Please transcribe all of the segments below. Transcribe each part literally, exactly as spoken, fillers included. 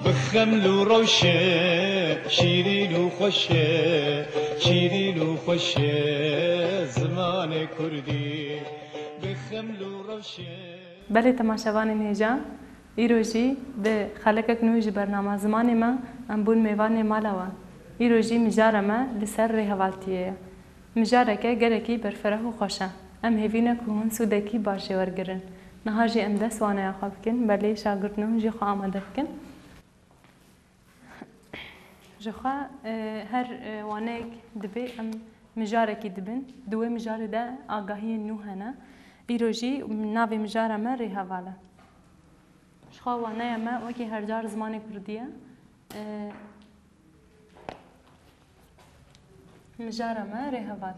Bi xeml û rewşe, şîrîn û xweş e, şîrîn û xweş e zimanê kurdî. Bi xeml û rewşe. Belê temaşevanên hêja, îro jî bi xelekek nû ji bernama zimanê me em bûn mêvanê mala we. Îro jî mijara me li ser rêhevaltiyê ye. Mijareke gelekî berfireh û xweş e. Em hêvî ne ku hûn sûdekî baş jê wergirin. Niha jî em dest waneya xwe bikin, belê şagirdin hûn jî xwe amade bikin. Ji xwe, e, her, e, waneyek dibê em mijarekî dibin. Di wê mijarê de agahiyên nû hene. Îro jî navê mijara me rêheval e. Ji xwe waneya me wekî her car zimanê kurdî ye. E, Mijara me rêheval.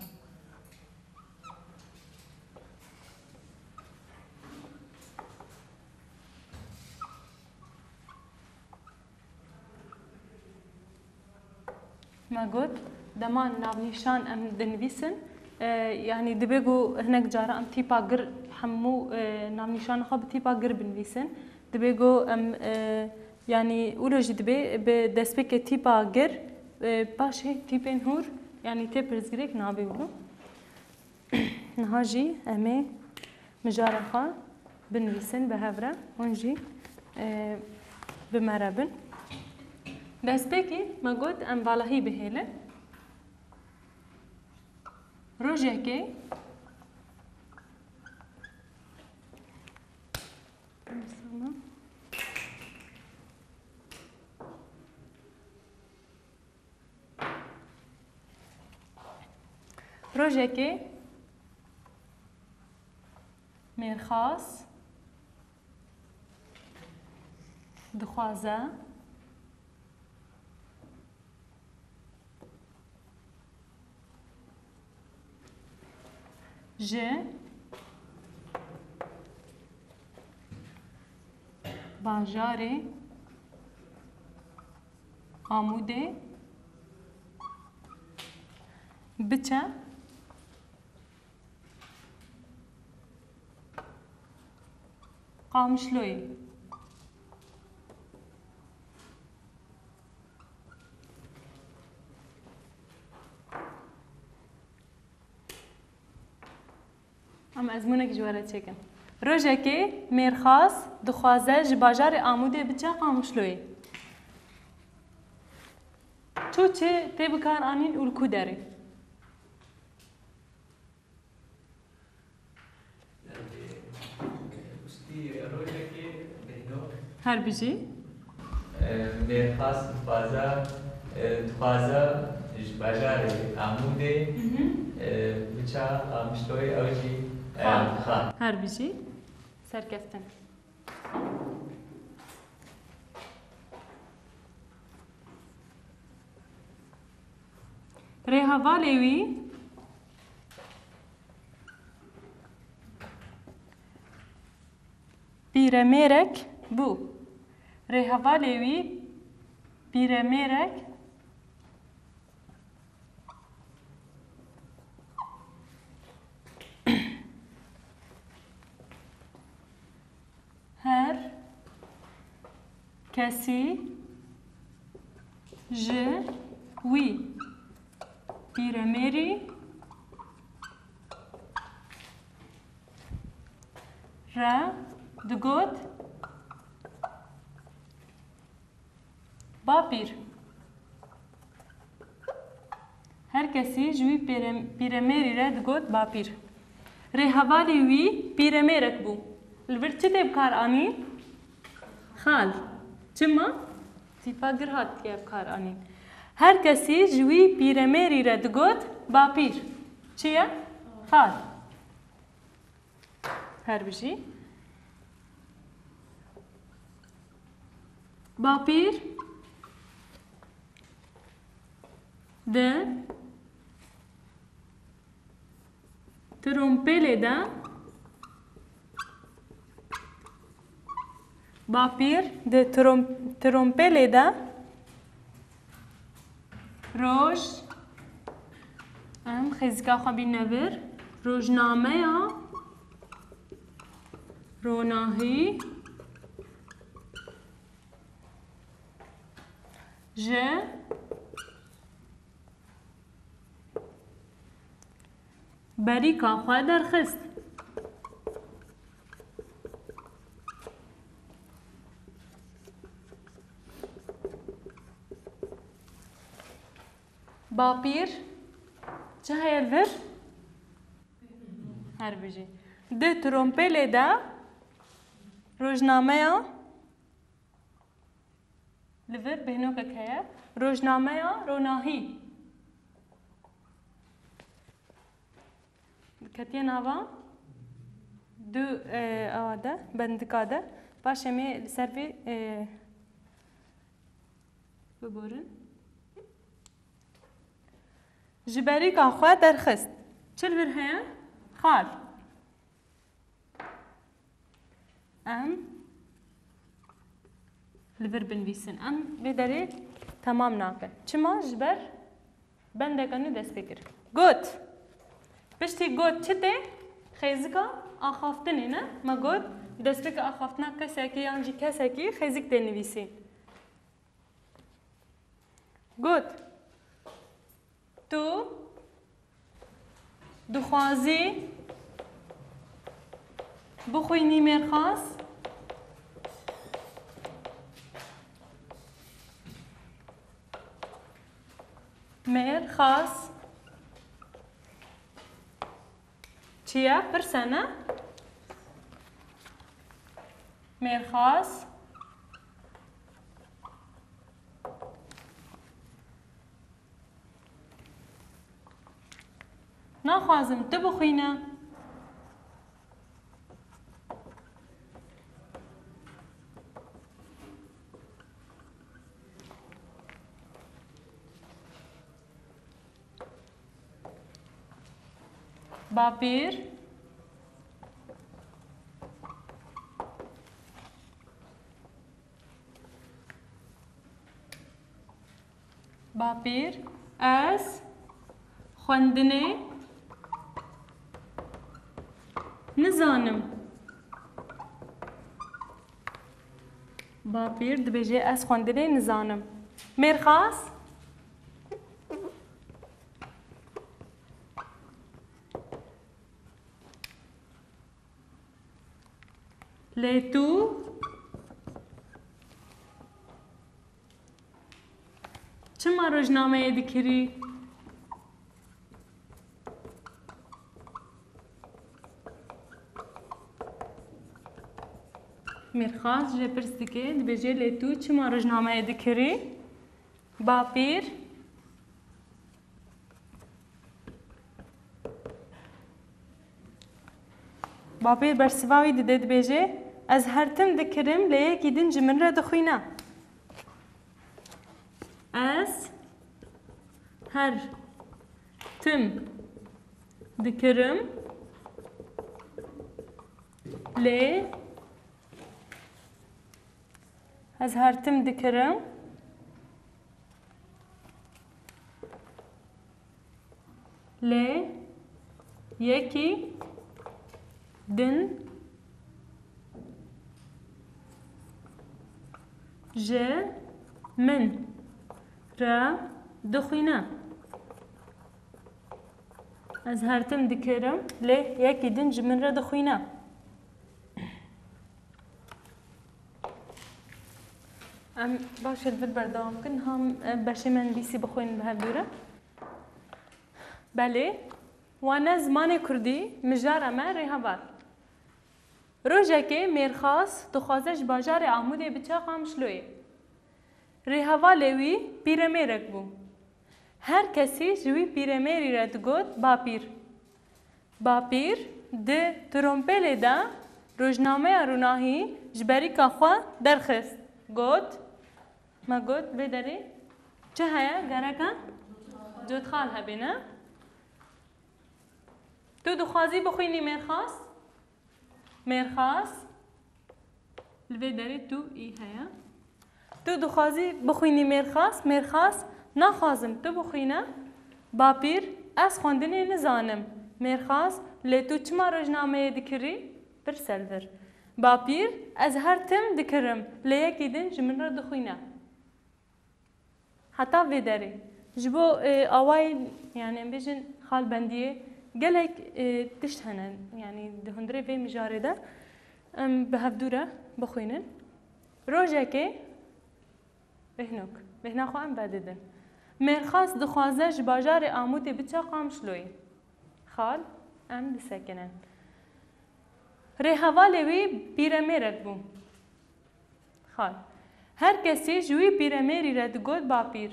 Me got, dema navnîşan em dinivîsin, e, yanî dibe ku hinek cara em tîpa gir hemû, e, navnîşana xwe bi tîpa gir binivîsin. Dibe ku em, e, yanî wilo jî dibe bi destpêkê tîpa gir, e, paşê tîpên hûr, yanî tê pirsgirêk nabe wilo. Niha jî em ê mijara xwe binivîsin bi hev re, hûn jî, e, bi me re bin. Destpêkê me got em valahî bihêlin. Rojekê Rojekê mêrxas dixwaze ji bajarê Amûdê biçe Qamişloyê. Em ezmûnek ji we re çêkin. Rojekê mêrxas dixwaze ji bajarê Amûdê biçe Qamişloyê. Çû çi tê bikaranîn û li ku derê? Her bijî. Mêrxas dixwaze, dixwaze ji bajarê Amûdê, Hı hı. Biça Qamişloyê ew jî, Xal. Xal. Her bijî. Serkeftin. Rêhevalê wî pîremêrek bû. Rêhevalê wî pîremêrek Her kesî ji wî pîremêrî re digot, Bapîr. Her kesî ji wî pêre-, pîremêrî re digot bapîr. Rêhevalê wî pîremêrek bû. Li vir çi tê bi kar anîn? Xal. Çima? Tîpa gir hatiye bi kar anîn. Her kesî ji wî pîremêrî re digot bapîr. Çi ye? Xal. Her bijî. Bapîr di trompêlê de, bapîr di trom-, trompêlê de Roj, em xêzika xwe bîne vir. Rojnameya Ronahî Ji berîka xwe derxist. Bapîr, çi heye li vir? Her bijî. Di trompêlê de rojnameya li vir bêhnokek heye. Rojnameya Ronahî. Ketiye nava du, e, awa de, bendika de. Paşê me li ser vê, e, biborin. Ji berîka xwe derxist. Çi li vir heye? Xal. Em li vir binivîsin. Em vê derê temam nakin. Çima? Ji ber bendeka nû dest pê kir. Got. Piştî got çi tê? Xêzika axaftinê ne? Me got destpêka axaftina kesekî yan jî kesekî xêzik tê nivîsîn. Got. Tu dixwazî bixwînî mêrxas? Mêrxas. Çi ye? Pirs e ne? Mêrxas. Naxwazim tu bixwîne. Bapîr. Bapîr, ez xwendinê nizanim. Bapîr dibêje, ez xwendinê nizanim. Mêrxas? Lê tu çima rojnameyê dikirî? Mêrxas jê pirs dike, dibêje, lê tu çima rojnameyê dikirî? Bapîr. Bapîr bersiva wî dide, dibêje, ez her tim dikirim, lê yekî din ji min re dixwîne. Ez her tim dikirim, lê ez her tim dikirim. Lê yekî din ji min re dixwîne. Ez her tim dikirim, lê yekî din ji min re dixwîne. Em baş e li vir berdewam kin, ham, e, beşê me nivîsî bixwînin bi hev dû re. Belê, wane zimanê kurdî, mijara me rêheval. Rojekê Mêrxas dixwaze ji bajarê Amûdê biçe Qamişloyê. Rêhevalê wî pîremêrek bû. Her kesî ji wî pîremêrî re digot bapîr. Bapîr di trompêlê de rojnameya Ronahî ji berîka xwe derxist. Got, me got, vê derê çi heye? Gereke cotxal hebê, ne? Tu dixwazî bixwînî Mêrxas? Mêrxas. Li vê derê tu î heye. Tu dixwazî bixwînî Mêrxas? Mêrxas, naxwazim tu bixwîne. Bapîr, ez xwendinê nizanim. Mêrxas, lê tu çima rojnameyê dikirî? Pirse li vir. Bapîr, ez her tim dikirim, lê yekî din ji min re dixwîne. Heta vê derê. Ji bo, e, awayên, yani em bêjin xalbendiyê gelek, e, tişt hene. Yani di hundirê vê mijarê de em bi hevdû re bixwînin. Rojekê bêhnok, bêhna xwe em vedidin. Mêrxas dixwaze ji bajarê Amûdê biçe Qamişloyê. Xal, em disekinin. Rêhevalê wî pîremêrek bû. Xal. Her kesî ji wî pîremêrî re digot bapîr.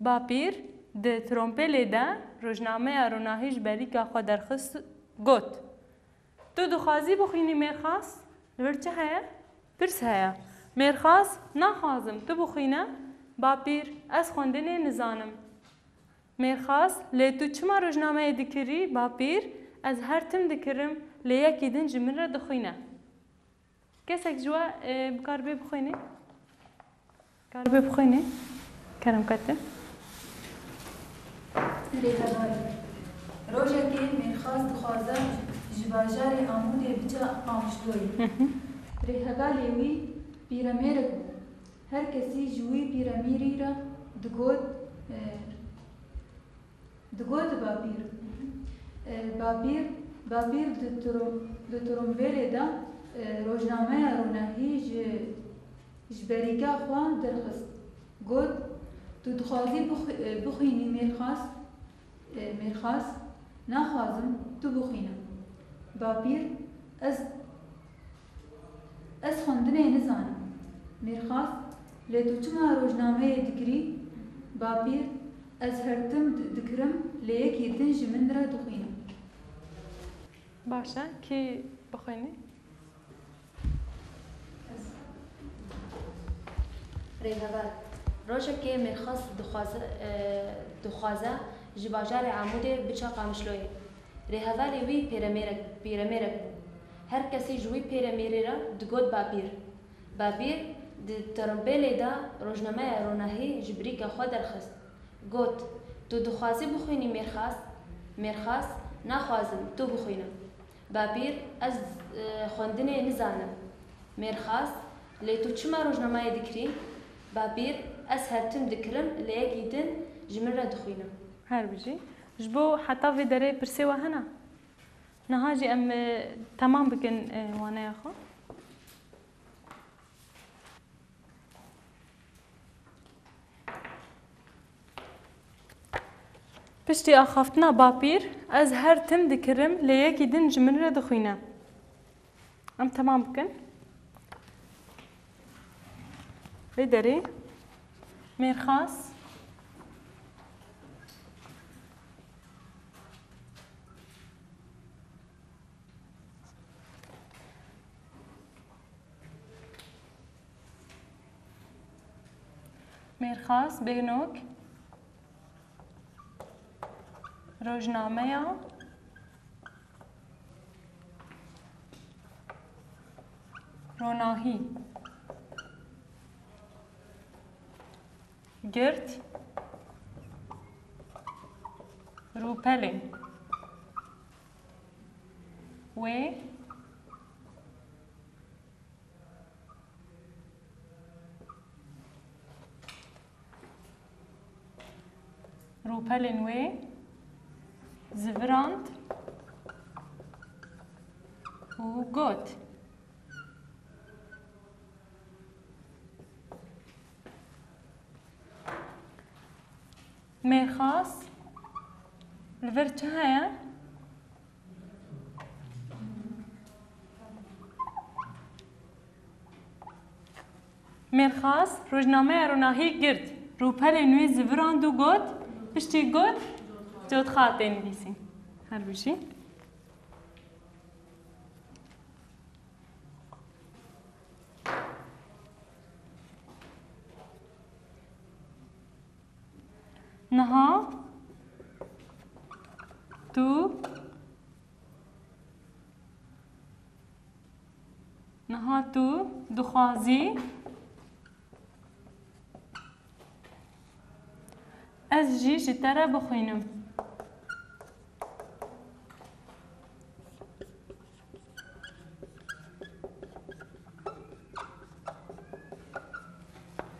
Bapîr di trompêlê de rojnameya ronahî ji berîka xwe derxist, got: Tu dixwazî bixwînî Mêrxas? Li vir çi heye? Pirs heye. Mêrxas: Naxwazim tu bixwîne. Bapîr: Ez xwendinê nizanim. Mêrxas: Lê tu çima rojnameyê dikirî? Bapîr: Ez her tim dikirim, lê yekî din ji min re dixwîne. Kesek ji we, e, bikaribe bixwîne? Karibe bixwîne? Kerem kete. Rêheval. Rojekê Mêrxas dixwaze ji bajarê Amûdê biçe Qamişloyê. Hı hı. Rêhevalê wî pîremêrek bû. Her kesî ji wî pîremêrî re digot, e, Digot bapîr. E, bapîr, bapîr di turu-, di turumbêlê de, e, rojnameya ronahî ji, ji berîka xwe derxist. Got: Tu dixwazî bixw-, e, bixwînî Mêrxas? E, Mêrxas: Naxwazim tu bixwîne. Bapîr: Ez Ez xwendinê nizanim. Mêrxas: Lê tu çima rojnameyê digirî? Bapîr: Ez her tim di-, dikirim, lê yekî din ji min re dixwîne. Baş e, kî bixwînî? Rêheval. Rojekê Mêrxas dixwaze, e, dixwaze ji bajarê Amûdê biçe Qamişloyê. Rêhevalê wî pêremêrek, pîremêrek bû. Her kesî ji wî pêremêrê re digot bapîr. Bapîr di terompêlê de rojnameya ronahî ji birîka xwe derxist. Got: Tu dixwazî bixwînî Mêrxas? Mêrxas: Naxwazim tu bixwîne. Bapîr: Ez, e, xwendinê nizanim. Mêrxas: Lê tu çima rojnamayê dikirî? Bapîr: Ez her tim dikirim, lê yekî din ji min re dixwîne. Her bijî. Ji bo heta vê derê pirsê we hene? Niha jî em, e, temam bikin, e, waneya xwe. Piştî axaftina bapîr, ez her tim dikirim, lê yekî din ji min re dixwîne. Em temam bikin. Vê derê Mêrxas. Mêrxas, bêhnok, rojnameya ronahî, gird, rûpelên wê, rûpelên wê zivirand û got: Mêrxas, li vir çi heye? Mêrxas rojnameya ronahî girt, rûpelên wê zivirand û got, piştî got, cotxatê nivîsî. Her bijî. Niha tu, niha tu dixwazî ez jî ji te re bixwînim.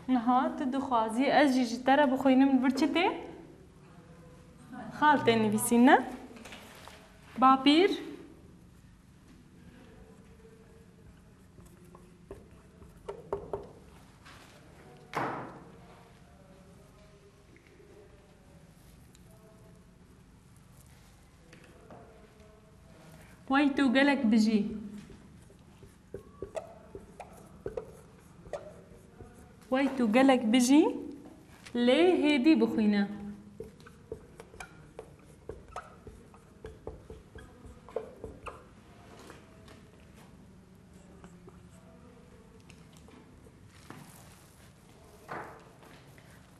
Niha tu dixwazî ez jî ji te re bixwînim, li vir çi tê? Xal tê nivîsîn, ne? Bapîr. Wey tu gelek bijî. Wey tu gelek bijî, lê hêdî bixwîne.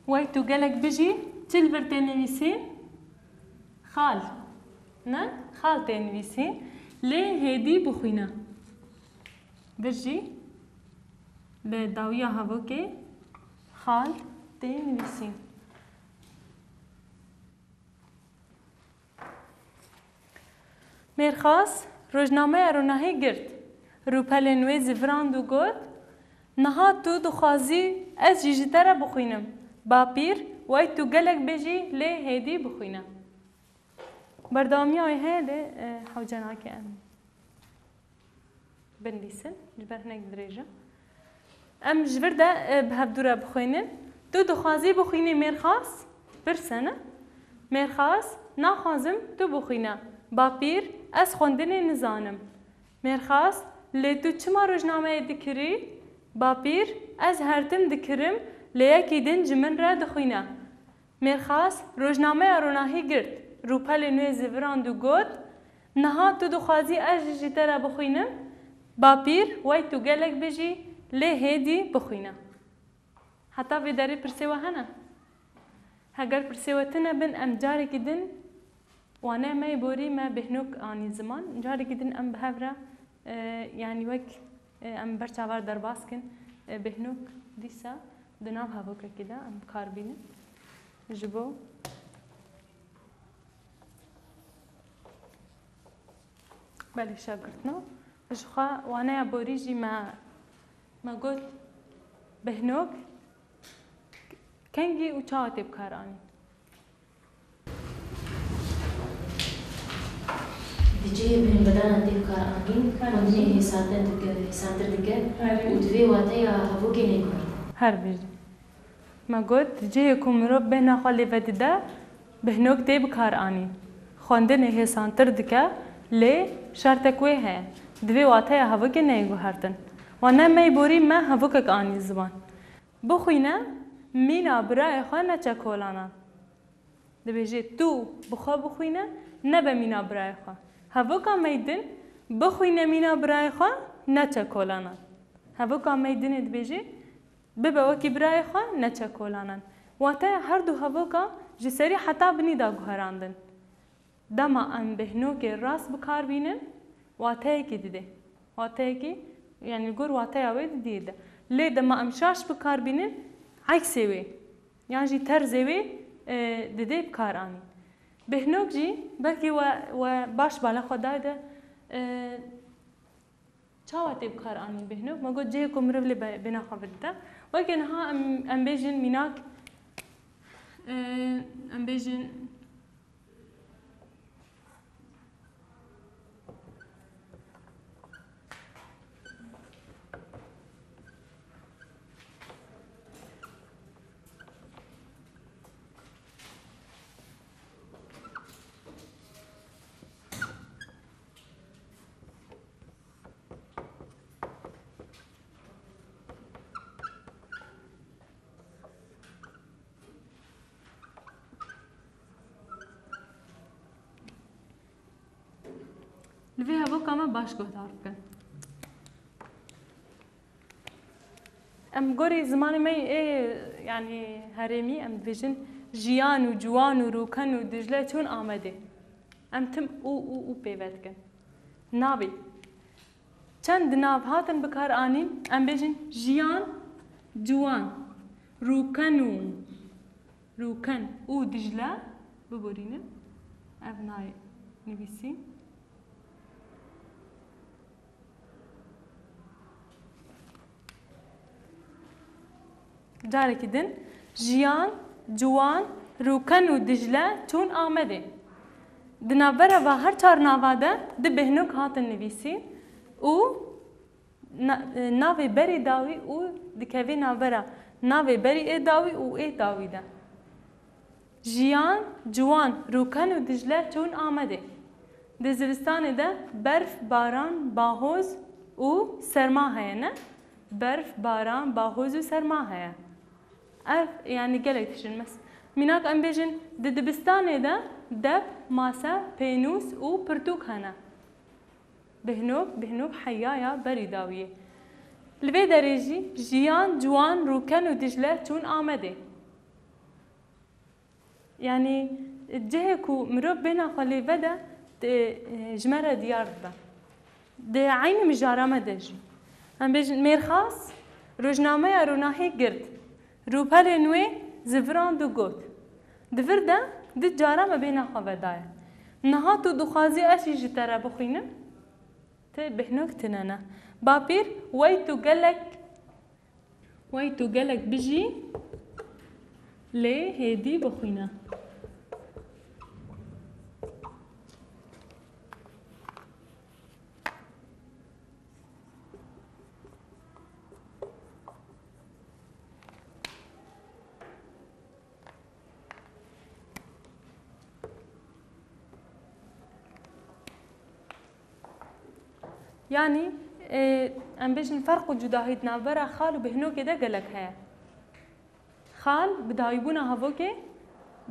Wey tu gelek bijî, çi li vir tê nivîsîn? Xal. Ne? Xal tê nivîsîn. Lê hêdî bixwîne. Vir jî li dawiya hevokê xal tê nivîsîn. Mêrxas rojnameya ronahî girt, rûpelên wê zivirand û got, "Niha tu dixwazî ez jî ji te re bixwînim. Bapîr, wey tu gelek bijî lê hêdî bixwîne." Berdewamiya wê heye lê, e, hewce nake em binivîsin, ji ber hinek dirêj e. Em ji vir de, e, bi hevdû re bixwînin. Tu dixwazî bixwînî Mêrxas? Pirse ne? Mêrxas, naxwazim tu bixwîne. Bapîr, ez xwendinê nizanim. Mêrxas, lê tu çima rojnameyê dikirî? Bapîr, ez her tim dikirim, lê yekî din ji min re dixwîne. Mêrxas rojnameya ronahî girt, rûpelên wê zivirand û got, "Niha tu dixwazî ez jî ji te re bixwînim? Bapîr, wey tu gelek bijî, lê hêdî bixwîne." Heta vê derê pirsê we hene? Heger pirsê we tune bin, em carekî din, wane me yê borî me Bêhnok anî ziman, carekî din em bi hev re E, yanî wek, e, em ber çavar derbas kin, e, Bêhnok dîsa di nav hevokekê de em bi kar bînin. Ji bo, belê şevgirtina. Ji xwe waneya borî jî me, me got Bêhnok kengî û çawa tê bi kar anî. Di cihê binbedana tê bi kar anîn, xwendinê hêsantir dike, hêsantir dike û divê wateya hevokê neyê guhertin. Her bijî. Me got, di cihê ku mirov bêhna xwe lê vedide, Bêhnok tê bi kar anî. Xwendinê hêsantir dike, lê şertek wê heye, divê wateya hevokê neyê guhertin. Wane me yê borî me hevokek anî ziman. Bixwîne, mîna birayê xwe neçe kolanan. Dibêje, tu bi xwe bixwîne, nebe mîna birayê xwe. Hevoka me yê din, bixwîne mîna birayê xwe, neçe kolanan. Hevoka me yê dinê dibêje, bibe wekî birayê xwe, neçe kolanan. Wateya her du hevoka ji serî heta binî da guherandin. Dema em Bêhnokê rast bi kar bînin, wateyekî dide. Wateyekî, yanî li gor wateya wê di dî de. Lê dema em şaş bi kar bînin, eksê wê, yan jî terzê wê, e, dide bi kar anî. Bêhnok jî belkî we, we baş bala xwe dayde, e, çawa tê bi kar anî Bêhnok? Me got cihê ku mirov lê be-, bêhna xwe vedide. Weke niha em, em bêjin mînak, e, em bêjin Li vê hevoka me baş guhdar bikin. Em gorî zimanê me yê, yanî herêmî, em dibêjin jiyan û ciwan û rûken û Dicle çûn Amedê. Em tim û, û, û pêve dikin. Navê. Çend nav hatin bi kar anîn, em bêjin jiyan, ciwan, rûken û, rûken û Dicle, biborînin, ev nayê nivîsîn. Carekî din, Jiyan, Ciwan, Rûken û Dicle çûn Amedê. Di navbera va her çar nava de du bêhnok hatin nivîsîn û na-, e, navê berê dawî û dikevê navbera navê berî ê dawî û ê dawî de. Jiyan, Ciwan, Rûken û Dicle çûn Amedê. Di zivistanê de berf, baran, bahoz û serma heye, ne? Berf, baran, bahoz û serma heye. Ev, yanî gelek tişt in. Mes-, mînak em bêjin, di dibistanê de dep, mase, pênûs û pirtûk hene. Bihnok, bihnok heyaya berî dawiyê. Li vê derê jî Jiyan, Ciwan, Rûken û Dicle çûn Amedê. Yanî cihê ku mirov bêhna xwe lê vede, di, e, ji me re diyar dibe. Di eynî mijara me de jî. Em bêjin, Mêrxas rojnameya Ronahî girt. Rûpelên wê zivirand û got, Di vir de du cara me bêhna xwe vedaye. Niha tu dixwazî ez jî ji te re bixwînim? Ti bihnok tune ne. Bapîr, wey tu gelek, wey tu gelek bijî, lê hêdî bixwîne. Yanî, e, em bêjin ferq û cudahî di navbera xal û bêhnokê de gelek heye. Xal bi dawîbûna hevokê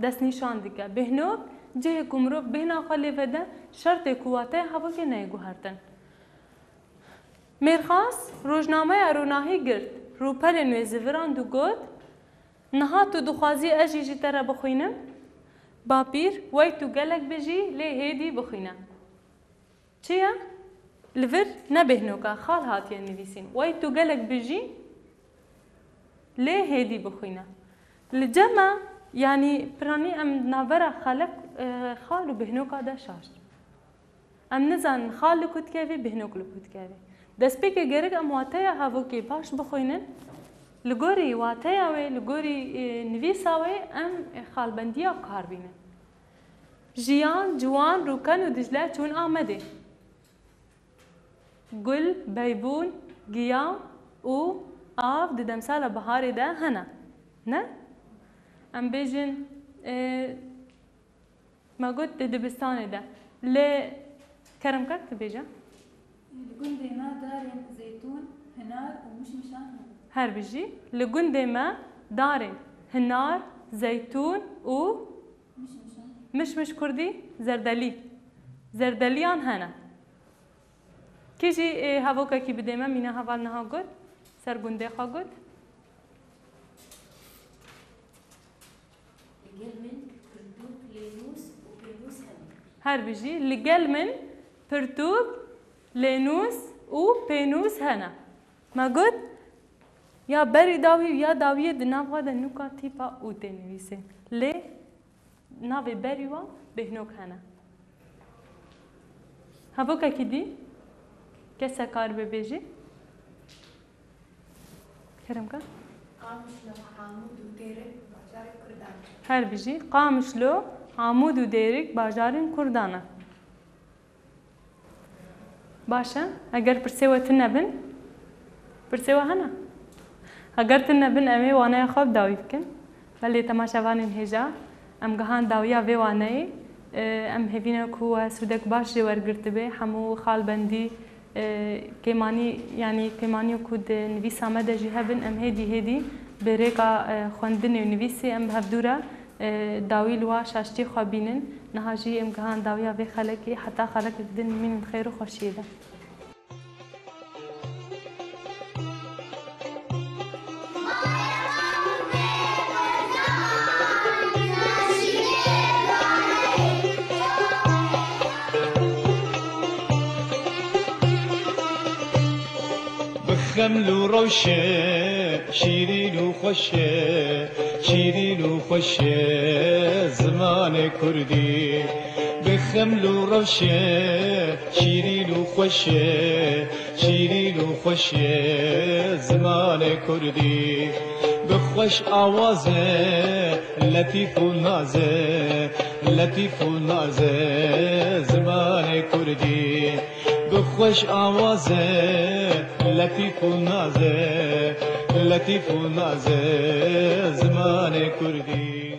destnîşan dike. Bêhnok, cihê ku mirov bêhna xwe lê vede, şertê ku wateya hevokê neyê guhertin. Mêrxas rojnameya Ronahî girt, rûpelên wê zivirand û got, Niha tu dixwazî ez jî ji te re bixwînim? Bapîr, wey tu gelek bijî, lê hêdî bixwîne. Çi ye? Li vir ne bêhnoka xal hatiye nivîsîn. Wey tu gelek bijî, lê hêdî bixwîne. Li cem me, yanî piranî em navbera xalek, e, xal û bêhnoka de şaş. Em nizanin xal li ku dikevî, bêhnok li ku dikevî. Destpêkê gerek em wateya hevokê baş bixwînin. Li gorî wateya wê, li gorî, e, nivîsa wê em, e, xalbendiya bi kar bînin. Jiyan, Ciwan, Rûken û Dicle çûn Amedê. Gul, beybûn, giya û av di demsala biharê de hene. Ne? Em bêjin, e, me got di dibistanê de. Lê kerem ke tu bêje. Li gundê me darên zeytûn, hinar û mişmişan hene. Her bijî. Li gundê me darên hinar, zeytûn û Mişmiş kurdî, zerdelî. Zerdeliyan hene. Kî jî, ê, hevokekî bidê me, mîna heval niha got, ser gundê xwe got. Li gel min pirtûk, lênûs û pênûs hene. Her bijî, li gel min pirtûk, lênûs û pênûs hene. Me got, ya berî dawî û ya dawiyê di nav xwe de nûka tîpa û tê nivîsê. Lê navê berî wan bêhnok hene. Hevokekî dî, kes e karibe bêjî? Kerem ke. Qamişlo, Amûd û Dêrik bajarên Kurdan. Her bijî. Qamişlo, Amûd û Dêrik bajarên Kurdan e. Baş e. Eger pirsê we tune bin, pirsê we hene? Eger tune bin, em ê waneya xwe bi dawî bikin. Belê temaşevanên hêja, em gihan dawiya vê waneyê. E, em hêvî ne ku we sûdek baş jê wergirtibe. Hemû xalbendî, e, kêmanî, yanî kêmanî ku di nivîsa me de jî hebin, em hêdî hêdî bi rêka, e, xwendinê û nivîsê em bi hevdû re, e, dawî li wa şaştî xwe bînin. Niha jî em gihan dawiya vê xelekê, heta xelekek din mînin xêr û xweşiyê de. Bi xeml û rewşe şîrîn û xweş e, şîrîn û xweş e zimanê kurdî. Bi xeml û rewşe şîrîn û Xweş e, şîrîn û xweş e zimanê kurdî. Bi xweş awaze, letîf û naze, letîf û naze zimanê kurdî. Bi xweş awaze, letîf û naze, letîf û naze zimanê kurdî.